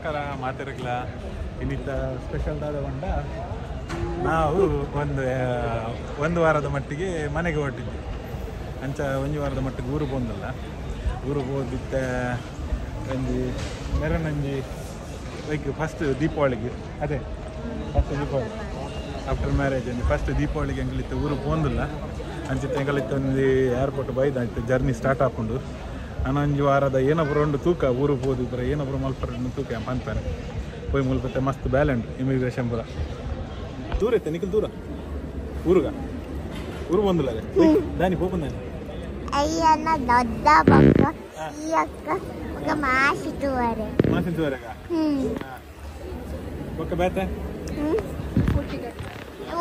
ನಮಸ್ಕಾರ ಮಾತಾಡಕ್ಲ ಇನ್ನಿತ್ತ ಸ್ಪೆಷಲ್ ದಾದ ಉಂಡ ನಾವು ಒಂದು ಒಂದು ವಾರದ ಮಟ್ಟಿಗೆ ಮನೆಗೆ ಹೊರಟಿದ್ವಿ. ಅಂಚ ಒಂದು ವಾರದ ಮಟ್ಟಿಗೆ ಊರು ಬಂದಲ್ಲ, ಊರಿಗೆ ಹೋದಿತ್ತ ಒಂಜಿ ಮೆರನಂಜಿ ಲೈಕ್ ಫಸ್ಟ್ ದೀಪಾವಳಿಗೆ, ಅದೇ ಫಸ್ಟ್ ದೀಪಾವಳಿ ಆಫ್ಟರ್ ಮ್ಯಾರೇಜ್ ಅಂದು ಫಸ್ಟ್ ದೀಪಾವಳಿಗೆ ಎಂಗಳಿತ್ತು ಊರು ಪೋಂದಿಲ್ಲ. ಅಂಚಿತ್ತ ಎಂಗಳಿತ್ತು ಒಂದು ಏರ್ಪೋರ್ಟ್ ಬೈದಾಯ್ತು, ಜರ್ನಿ ಸ್ಟಾರ್ಟ್ ಹಾಕೊಂಡು ಒಂಜಿ ವಾರದ ಏನೊಬ್ಬರು ಉಂಡು ತೂಕ ಊರು ಪೋದು ಪುರ ಏನೊಬ್ಬರು ಮಲ್ಪರ ತೂಕ ಪನ್ಪಾನೆ ಪೋಯ್ ಮುಲ್ಪತ್ತೆ ಮಸ್ತ್ ಬ್ಯಾಲೆಂಡ್ ಇಮಿಗ್ರೇಷನ್ ಪುರ ದೂರ ಇತ್ತೆ ನಿಖಲ್ ದೂರ ಊರುಗ ಊರು ಬಂದಿಲ್ಲ ದಾನಿ ಪೋಪಂದಾನಿ ಅಯ್ಯನ ದೊಡ್ಡ ಬಕ್ಕ ಈ ಅಕ್ಕ ಮಗ ಮಾಸಿತುವರೆ ಮಾಸಿತುವರೆಗ ಬೊಕ್ಕ ಬೇತೆ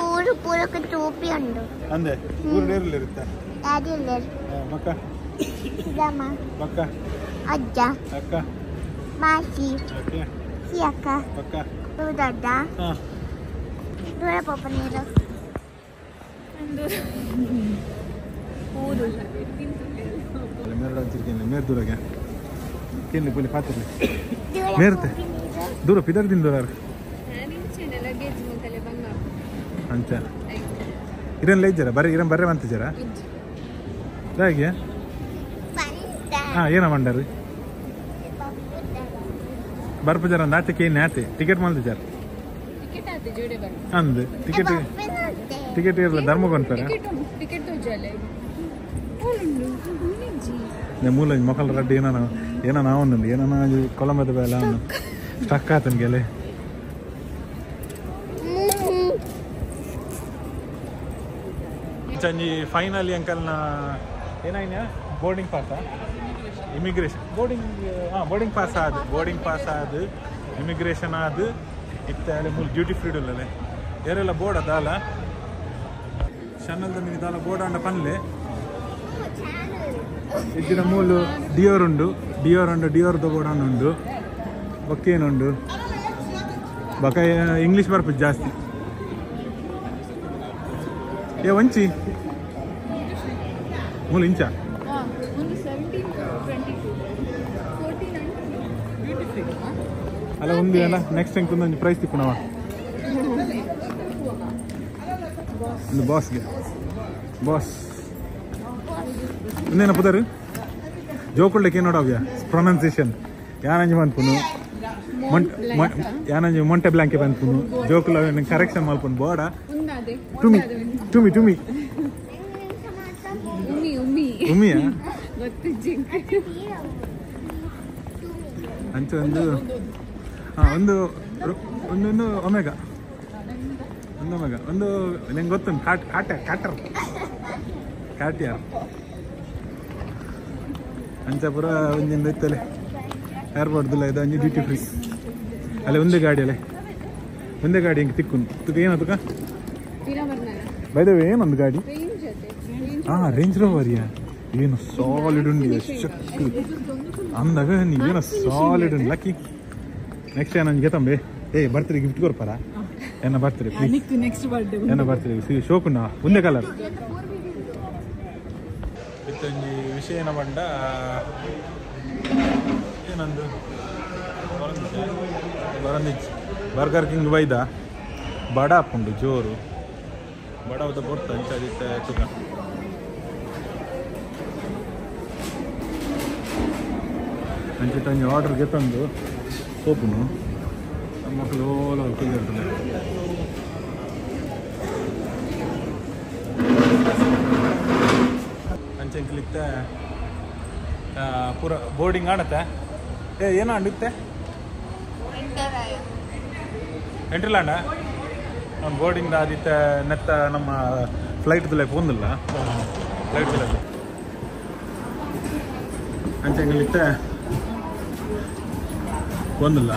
ಊರು ಪೂರಕ ಟೋಪಿ ಉಂಡು ಅಂದೆ ಊರು ಡೇರ್ಲಿ ಇರುತ್ತೆ ಅದಿಲ್ಲ ಬೊಕ್ಕ ಸಿದಮ್ಮ ಬೊಕ್ಕ ಅಜ್ಜ ಅಕ್ಕ ಮಾಸಿ ಓಕೆ ಈ ಅಕ್ಕ ಬೊಕ್ಕ ದೊಡ್ಡ ದೂರ ಪಾಪ ನೀರು ಮೇರ್ ದೂರಗೆ ಕೇಳಿ ಪೊಲಿ ಪಾತ್ರಲಿ ಮೇರ್ತೆ ದೂರ ಪಿದರ್ದಿನ ದೂರ ಅಂಚ ಇರನ್ ಲೈಜರ ಬರ್ರಿ ಇರನ್ ಬರ್ರೆ ಮಂತಿಜರ ಹೇಗೆ ಹಾಂ ಏನ ಮಂಡಾರಿ ಬರ್ಪು ಜರ ಆತೆ ಕೇಳಿ ಆತೆ ಟಿಕೆಟ್ ಮಲ್ತಿಜಾರ ಅಂದು ಟಿಕೆಟ್ ಟಿಕೆಟ್ ಇರಲ್ಲ ಧರ್ಮಕ್ಕೆ ಮೂಲ ಮೊಕಲ್ ರಡ್ಡಿ ಏನ ಏನ ನಾವು ಏನ ಕೊಲಂಬದ ಬೇಲ ಸ್ಟಕ್ ಆತನ ಗೆಲೆ ಚಂಜಿ ಫೈನಲಿ ಅಂಕಲ್ನ ಏನಾಯ್ನ ಬೋರ್ಡಿಂಗ್ ಪಾಸ ಇಮಿಗ್ರೇಷನ್ ಬೋರ್ಡಿಂಗ್ ಹಾಂ ಬೋರ್ಡಿಂಗ್ ಪಾಸ್ ಆದು ಬೋರ್ಡಿಂಗ್ ಪಾಸ್ ಆದು ಇಮಿಗ್ರೇಷನ್ ಆದು ಇತ್ತ ಮೂಲ ಡ್ಯೂಟಿ ಫ್ರೀ ಇಲ್ಲಲೆ ಏರೆಲ್ಲ ಬೋರ್ಡ್ ಅದಾಲ ಶನ್ನಲ್ದ ಮಿನಿ ದಾಲ ಬೋರ್ಡ್ ಅಂಡ ಪನ್ಲೆ ಇದ್ದಿನ ಮೂಲು ಡಿಯೋರ್ ಉಂಡು ಡಿಯೋರ್ ಉಂಡು ಡಿಯೋರ್ದ ಬೋರ್ಡ್ ಉಂಡು ಬೊಕ್ಕೇನುಂಡು ಬೊಕ ಇಂಗ್ಲೀಷ್ ಬರ್ಪು ಜಾಸ್ತಿ ಏ ಒಂಚಿ ಮೂಲು ಇಂಚ ಅಲ್ಲ ಒಂದು ಅಲ್ಲ ನೆಕ್ಸ್ಟ್ ಟೈಮ್ ಒಂದೊಂದು ಪ್ರೈಸ್ ತಿಪ್ಪುನವ ಒಂದು ಬಾಸ್ಗೆ ಬಾಸ್ ಒಂದೇನ ಪುದರ್ ಜೋಕುಳ್ಳಿಕ್ಕೆ ಏನು ನೋಡವ್ಯ ಪ್ರೊನೌನ್ಸಿಯೇಷನ್ ಯಾನಂಜಿ ಮನ್ಪುನು ಯಾನಂಜಿ ಮೊಂಟೆ ಬ್ಲಾಂಕೆ ಪನ್ಪುನು ಜೋಕುಲ ಕರೆಕ್ಷನ್ ಮಲ್ಪುನು ಬೋಡ ಟುಮಿ ಟುಮಿ ಟುಮಿ ಉಮಿಯಾ ಅಂಚ ಒಂದು ಹಾಂ ಒಂದು ಒಂದೊಂದು ಒಮೆಗಾ ಒಂದು ಒಮೆಗಾ ಒಂದು ನಿಂಗೆ ಗೊತ್ತುಂಟು ಕಾಟ್ ಕಾಟ ಕಾಟರ್ ಕಾಟ್ಯಾರ್ ಅಂಚಪುರ ಒಂಜಿಂದ ಇತ್ತಲೆ ಏರ್ಪೋರ್ಟ್ದಿಲ್ಲ ಇದು ಅಂಜಿ ಡ್ಯೂಟಿ ಫ್ರೀ ಅಲ್ಲೇ ಒಂದೇ ಗಾಡಿ ಅಲ್ಲೇ ಒಂದೇ ಗಾಡಿ ಹಿಂಗೆ ತಿಕ್ಕು ತುಕ ಏನು ತುಕ ಬೈದವೆ ಏನೊಂದು ಗಾಡಿ ಹಾಂ ರೇಂಜ್ ರೋವರಿಯಾ ಏನು ಸಾಲಿಡ್ ಉಂಡು ಶಕ್ತಿ ಅಂದಾಗ ಏನೋ ಸಾಲಿಡ್ ಉಂಡು ಲಕ್ಕಿ ನೆಕ್ಸ್ಟ್ ಏನು ನನಗೆ ತಂಬೆ ಏ ಬರ್ತೀರಿ ಗಿಫ್ಟ್ ಕೊಡ್ಪಾರ ಏನೋ ಬರ್ತೀರಿ ಪ್ಲೀಸ್ ಏನೋ ಬರ್ತೀರಿ ಶೋಕುಂಡ ಒಂದೇ ಕಲರ್ ಇತ್ತೊಂಜಿ ವಿಷಯ ಏನ ಬಂಡ ಏನಂದು ಬರಂದಿಚ್ಚು ಬರ್ಗರ್ ಕಿಂಗ್ ಬೈದ ಬಡ ಹಾಪುಂಡು ಜೋರು ಬಡವದ ಪೊರ್ತು ಅಂಚಾದಿತ್ತ ತುಕ ಅಂಚಿತ ಒಂಜಿ ಆರ್ಡರ್ ಗೆತ್ತೊಂದು ಸೋಪುನು ನಮ್ಮ ಮಕ್ಕಳು ಓಲ ಕುಯ್ದಿರ್ತದೆ ಅಂಚೆಂಕ್ಲಿತ್ತ ಪೂರ ಬೋರ್ಡಿಂಗ್ ಆಡತ್ತೆ ಏ ಏನೋ ಅಂಡಿತ್ತೆ ಎಂಟ್ರಿಲ್ಲ ಅಣ್ಣ ನಮ್ಮ ಬೋರ್ಡಿಂಗ್ ಆದಿತ್ತ ನೆತ್ತ ನಮ್ಮ ಫ್ಲೈಟ್ ಲೈಫ್ ಒಂದಿಲ್ಲ ಫ್ಲೈಟ್ ಲೈಫ್ ಅಂಚೆಂಗಲಿತ್ತ ಒಂದಿಲ್ಲ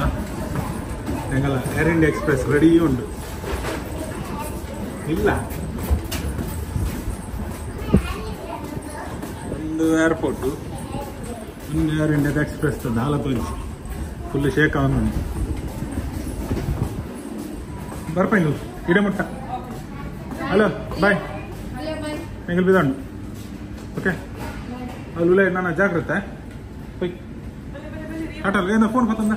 ಎಂಗಲ್ಲ ಏರ್ ಇಂಡಿಯಾ ಎಕ್ಸ್ಪ್ರೆಸ್ ರೆಡಿ ಉಂಡು ಇಲ್ಲ ಒಂದು ಏರ್ಪೋರ್ಟು ಒಂದು ಏರ್ ಇಂಡಿಯಾದ ಎಕ್ಸ್ಪ್ರೆಸ್ ನಾಲ್ಕು ಫುಲ್ ಶೇಕ್ ಅವನು ಬರ್ಪಂಗ ಇಡೆ ಮುಟ್ಟ ಹಲೋ ಬಾಯ್ ಎಂಗಲ್ ಬಿದಾಂಡು ಓಕೆ ಅಲ್ಲಿ ನಾನು ಜಾಗ್ರತೆ ಪೊಯ್ ಆಟಲ್ ಏನೋ ಫೋನ್ ಬತ್ತಂದ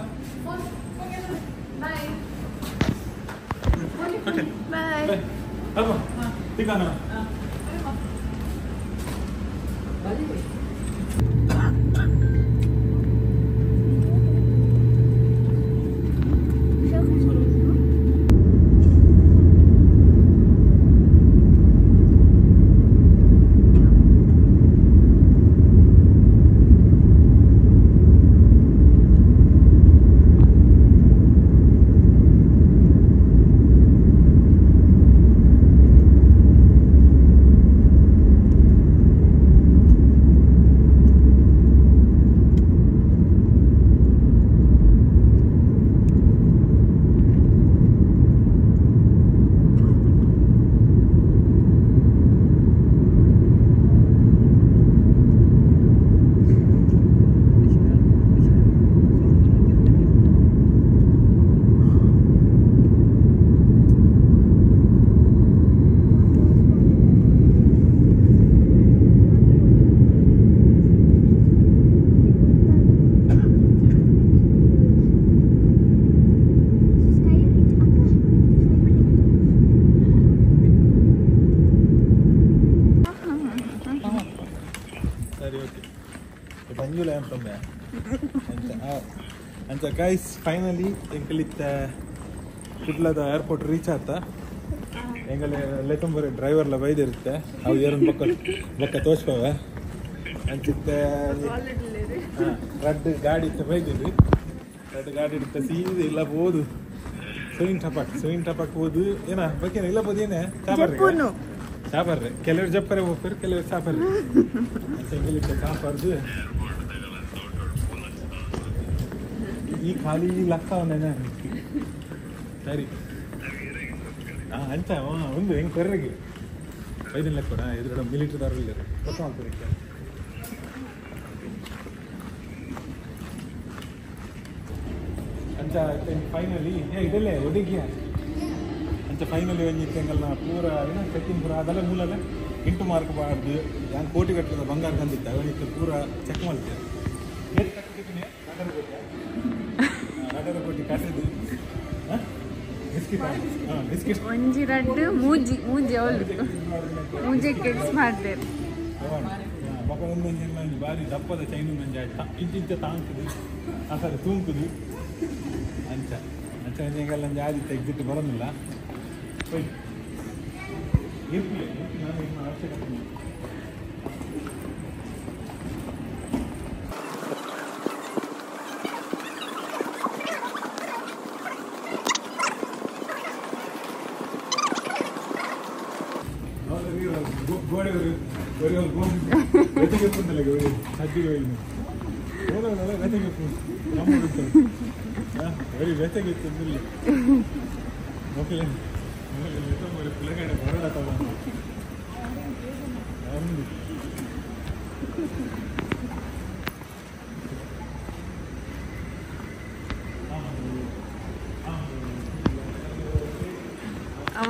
ಅಲ್ವಾ ತಿಕ್ಕಾನ ಅಂಚ ಗೈಸ್ ಫೈನಲಿ ಎಂಕಲಿತ್ತ ಕುಡ್ಲದ ಏರ್ಪೋರ್ಟ್ ರೀಚ್ ಆತ ಎಂಗಲೆ ಲೆತಂಬರಿ ಡ್ರೈವರ್ಲ ಬೈದಿರುತ್ತೆ ಅವು ಏರನ್ ಬೊಕ್ಕ ಬೊಕ್ಕ ತೋಚ್ಪವೆ ಅಂಚಿತ್ತೆ ರಡ್ಡ್ ಗಾಡಿ ಇತ್ತ ಬೈದಿರಿ ರಡ್ಡ್ ಗಾಡಿ ಇರುತ್ತೆ ಸೀದ ಇಲ್ಲ ಬೋದು ಸುಯಿನ್ ಟಪಾಕ್ ಸುಯಿನ್ ಟಪಾಕ್ ಹೋದು ಏನ ಬಕ್ಕೇನ ಇಲ್ಲ ಬೋದು ಏನೇ ಚಾಪರ್ರಿ ಚಾಪರ್ರಿ ಕೆಲವರು ಜಪ್ಪರೆ ಹೋಗ್ತಾರೆ ಕೆಲವರು ಚಾಪರ್ರಿ ಅಂಚ ಎಂಗಲಿತ್ತ ಚಾಪರ್ದು ಈ ಖಾಲಿ ಲಕ್ಕವನ್ನೇ ಸರಿ ಹಾಂ ಅಂಚ ಒಂದು ಹೆಂಗೆ ಕೊರ್ರಿಗೆ ಐದಿನ ಲೆಕ್ಕ ಎದುರುಗಡೆ ಮಿಲಿಟ್ರಿದವ್ರು ಇಲ್ಲ ಗೊತ್ತ ಮಾಡ್ತಾರೆ ಅಂಚ ಫೈನಲಿ ಇದೆಲ್ಲೇ ಒದಗಿಯ ಅಂಚ ಫೈನಲಿ ಒಂಜಿ ತಿಂಗಳನ್ನ ಪೂರ ಏನೋ ಚೆಕ್ಕಿಂಗ್ ಪೂರ ಅದೆಲ್ಲ ಮೂಲಲ್ಲ ಇಂಟು ಮಾರ್ಕ್ ಬಾರ್ದು ಯಾನ್ ಕೋಟಿ ಗಟ್ಟದ ಬಂಗಾರ ತಂದಿದ್ದ ಅವನಿತ್ತು ಪೂರ ಚೆಕ್ ಮಾಡ್ತೇವೆ ಒಂಜಿ ರಡ್ಡು ಮೂಜಿ ಮೂಜಿ ಅವಳು ಮೂಜೆ ಕೆಡ್ಸ್ ಮಾಡ್ತೇವೆ ಬಾರಿ ದಪ್ಪದ ಚೈನು ನಂಜ ಇಂಚಿಂಚ ತಾಂಕುದು ಆ ಸರಿ ತೂಂಕುದು ಅಂಚ ಅಂಚ ಒಂಜಿ ಆದಿತ್ತ ಎಕ್ಸಿಟ್ ಬರೋದಿಲ್ಲ ನಾನು ಅವಶ್ಯಕತೆ.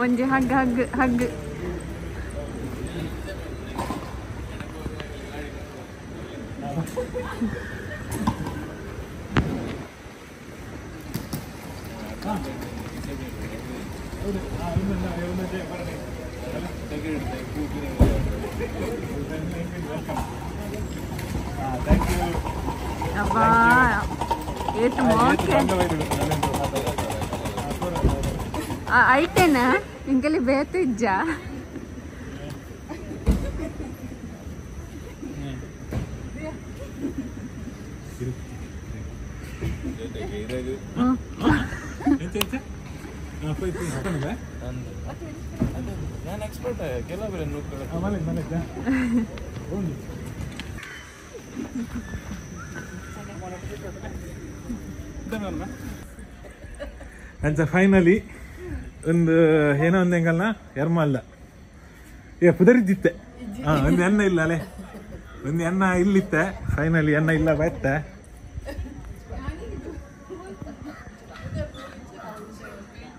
ಒಂಜಿ ಹಗ್ ಹಗ್ ಹಗ್ ಅಬ್ಬಾ ಏತು ಮೋಕೆ ಐಟೇನ ಇಂಕಲಿ ಬೇತು ಇಜ್ಜ ನಾನು ಎಕ್ಸ್ಪರ್ಟ್ ಕೆಲವೊಬ್ಬರು ಅಂಚ ಫೈನಲಿ ಒಂದು ಏನೋ ಒಂದು ಹೆಂಗಲ್ಲ ಎರ್ಮಲ್ಲ ಏ ಪುದರಿದ್ದಿತ್ತೆ. ಹಾಂ ಒಂದು ಎಣ್ಣೆ ಇಲ್ಲ ಅಲ್ಲೇ, ಒಂದು ಎಣ್ಣ ಇಲ್ಲಿತ್ತೆ. ಫೈನಲಿ ಎಣ್ಣ ಇಲ್ಲ ಬತ್ತೆ.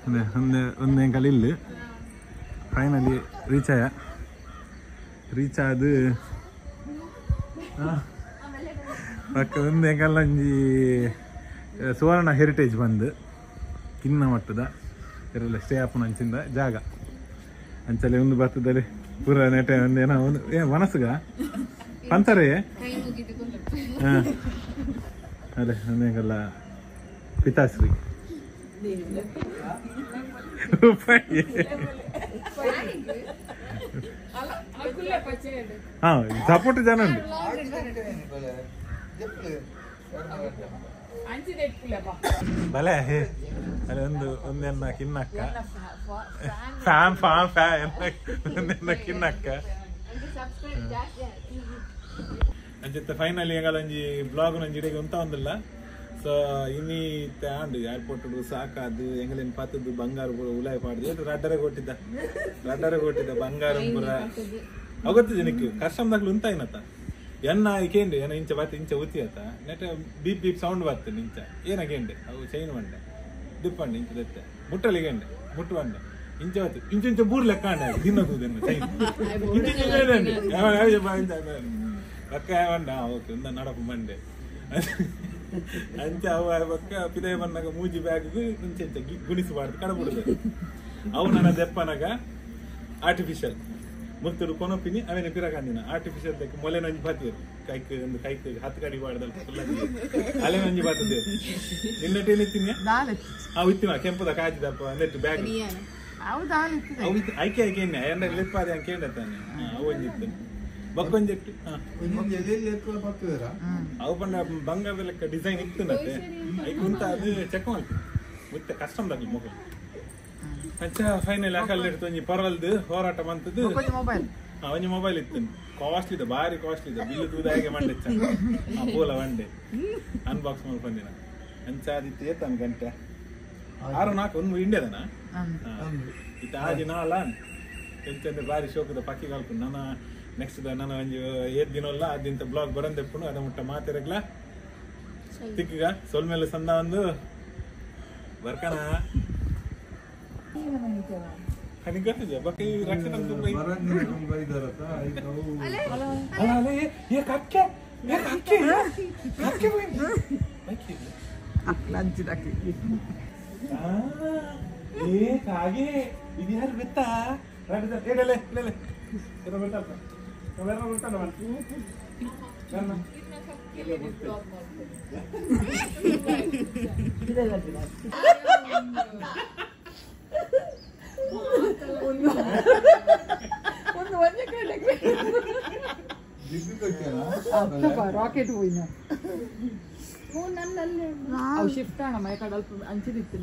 ಅದೇ ಒಂದು ಒಂದು ಹೆಂಗಲ್ಲ ಇಲ್ಲಿ ಫೈನಲಿ ರೀಚ್ ಆಯ. ರೀಚ್ ಆದು ಪಕ್ಕ ಒಂದು ಹೆಂಗಲ್ಲ ಒಂಜಿ ಸುವರ್ಣ ಹೆರಿಟೇಜ್ ಬಂದು ಕಿನ್ನ ಮಟ್ಟದ ಇರಲ್ಲ ಸ್ಟೇ ಆಪುನ ಅಂಚಿಂದ ಜಾಗ. ಅಂಚಲೆ ಒಂದು ಬರ್ತದಲ್ಲಿ ಪೂರ ನೆಟೆ ಒಂದು ಏನೋ ಒಂದು ಏ ಮನಸ್ಸುಗ ಪಂತರೇ ಹಾಂ ಅದೇ ಒಂದೇಗಲ್ಲ ಪಿತಾಶ್ರೀ ಹಾಂ ಸಪೋರ್ಟ್ ಜನ ಉಂಟು. ಬಲೆ ಅಲ್ಲಿ ಒಂದು ಒಂದೆನ್ನ ಕಿನ್ನಕ್ಕ ಫ್ಯಾಮ್ ಫ್ಯಾಮ್ ಫ್ಯಾ ಒಂದೆನ್ನ ಕಿನ್ನಕ್ಕ ಅಂಚಿತ್ತ ಫೈನಲಿ ಎಂಗಲ ಒಂಜಿ ಬ್ಲಾಗ್ ಒಂಜಿ ಇಡೆಗೆ ಉಂತ ಒಂದಿಲ್ಲ. ಸೊ ಇನ್ನಿ ಆಂಡ್ ಏರ್ಪೋರ್ಟ್ ಸಾಕಾದು ಎಂಗಲೇನು ಪತ್ತದ್ದು ಬಂಗಾರ ಪೂರ ಉಲಾಯ್ ಪಾಡ್ದು ರಡ್ಡರೆ ಕೊಟ್ಟಿದ್ದ ರಡ್ಡರೆ ಕೊಟ್ಟಿದ್ದ ಬಂಗಾರ ಪೂರ ಅವು ಗೊತ್ತಿದೆ ನಿಕ್ಕು ಕಸ್ಟಮ್ ದಾಖಲು ಉಂತಾಯಿನತ ಎನ್ನ ಕೇಂಡೆ ಏನ ಇಂಚ ಬತ್ತ ಇಂಚ ಉತಿ ಆತ ನೆಟ ಬೀಪ್ ಬೀಪ್ ಸೌಂಡ್ ಬರ್ತದೆ ಇಂಚ ಏನ ಕೇಂಡೆ ಅವು ಚೈನ್ ಬಂಡೆ ದಿಪ್ಪಂಡೆ ಇಂಚ ದತ್ತೆ ಮುಟ್ಟಲಿ ಕೇಂಡೆ ಮುಟ್ಟು ಬಂಡೆ ಇಂಚ ಬತ್ತು ಇಂಚ ಇಂಚ ಬೂರ್ ಲೆಕ್ಕ ಅಂಡೆ ದಿನ ತೂದೆನ್ನ ಚೈನ್ ಇಂಚ ಇಂಚ ಬಕ್ಕ ಬಂಡ ಓಕೆ ಒಂದ ನಡಪು ಮಂಡೆ ಅಂಚ ಅವು ಬಕ್ಕ ಪಿದೈ ಬಂದಾಗ ಮೂಜಿ ಬ್ಯಾಗ್ ಇಂಚ ಇಂಚ ಗುಣಿಸಬಾರ್ದು ಕಡಬಿಡುದು ಅವು ನನ್ನ ದೆಪ್ಪನಾಗ ಆರ್ಟಿಫಿಷಿಯಲ್ ಮುರ್ತುಡು ಕೊನೊಪಿನಿ ಅವೇನೆ ಪಿರಕಂದಿನ ಆರ್ಟಿಫಿಷಿಯಲ್ ದಕ್ಕೆ ಮೊಲೆ ನಂಜಿ ಬಾತಿಯರು ಕೈಕ್ ಒಂದು ಕೈಕ್ ಹತ್ತು ಕಡಿ ಬಾಡ್ದಲ್ ಅಲೆ ನಂಜಿ ಬಾತದೆ ನಿನ್ನ ಟೇನ್ ಇತ್ತೀನಿ ಅವು ಇತ್ತಿನ ಕೆಂಪುದ ಕಾಜಿದಪ್ಪ ನೆಟ್ ಬ್ಯಾಗ್ ಅವು ಐಕೆ ಐಕೆ ಎಣ್ಣೆ ಎಂಡ ಲೆಪ್ಪಾದೆ ಅಂತ ಕೇಂಡತ್ತಾನೆ ಅವು ಒಂಜಿತ್ತು ಬಕ್ಕೊಂಜೆಟ್ಟು ಅವು ಪಂಡ ಬಂಗಾರದ ಲೆಕ್ಕ ಡಿಸೈನ್ ಇತ್ತು ನತ್ತೆ ಐಕ್ ಉಂತ ಅದು ಚೆಕ್ ಮಾಡ್ತೀನಿ ಮತ್ತೆ ಕಸ್ಟಮ್ ದಾಗ್ಲಿ ಮೊಬೈಲ್ ಅಂಚ ಫೈನಲ್ ಅಕಲ್ ಒಂಜಿ ಪರವಲ್ದು ಹೋರಾಟ ಬಂತದ್ದು ಒಂಜಿ ಮೊಬೈಲ್ ಇತ್ತು ಕಾಸ್ಟ್ಲಿ ಇದೆ ಭಾರಿ ಕಾಸ್ಟ್ಲಿ ಇದೆ ಬಿಲ್ಲು ತೂದ ಹೇಗೆ ಮಂಡೆ ಪೋಲ ಬಂಡೆ ಅನ್ಬಾಕ್ಸ್ ಮಾಡ್ಕೊಂಡಿನ ಅಂಚ ಆದಿತ್ತು ಏತನ್ ಗಂಟೆ 6 4 ಒಂದು ಇಂಡಿಯಾದನ ಇತ್ತ ಆಜಿ ನಾಲ ಎಂಚಂದ್ರೆ ಭಾರಿ ಶೋಕದ ಪಕ್ಕಿ ಕಲ್ಪು ನನ್ನ ನೆಕ್ಸ್ಟ್ ನನ್ನ ಒಂಜಿ ಏತ್ ದಿನ ಅಲ್ಲ ಅದಿಂತ ಬ್ಲಾಗ್ ಬರಂದೆಪ್ಪುನು ಅದ ಮುಟ್ಟ ಮಾತಿರಗ್ಲ ತಿಕ್ಕಗ ಸೊಲ್ಮೇಲೆ ಸಂದ ಒಂದು ಬರ್ಕಣ ಇದು ಯಾರು ಗೊತ್ತಾ? ರಾಕೆಟ್ ಹೋಯ್ನ ಅವು ಶಿಫ್ಟ್ ಆಣ ಮೈ ಕಡೆ ಅಲ್ಪ ಅಂಚಿದಿತ್ತು.